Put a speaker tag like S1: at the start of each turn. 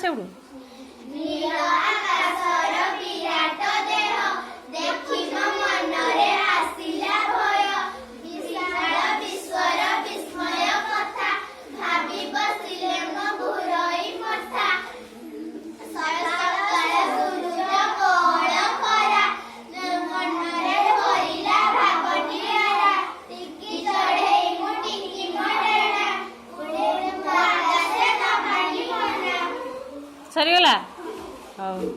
S1: ସେଉଠୁ।
S2: ନୀଳ ଆକାଶର ବିରାଟ ଦେହ ଦେଖି ମୋ ମନରେ ଆସିଲା ଭୟ। ବିଶାଳ ବିଶ୍ୱର ବିସ୍ମୟ କଥା ଭାବି ବସିଲେ ମୋ ଘୁରଇ ମଥା। ସକାଳ ସୂରୁଜ, କଅଁଳ ଖରା, ମନରେ ଭରିଲା ଭାବ ନିଆରା। ଟିକି ଚଢ଼େଇ ମୁଁ, ଟିକି ମୋ ଡେଣା, ଉଡ଼େ ମୁଁ ଆକାଶେ ନ ଭାଙ୍ଗି ମନା।
S1: ସରିଗଲା? ହଉ।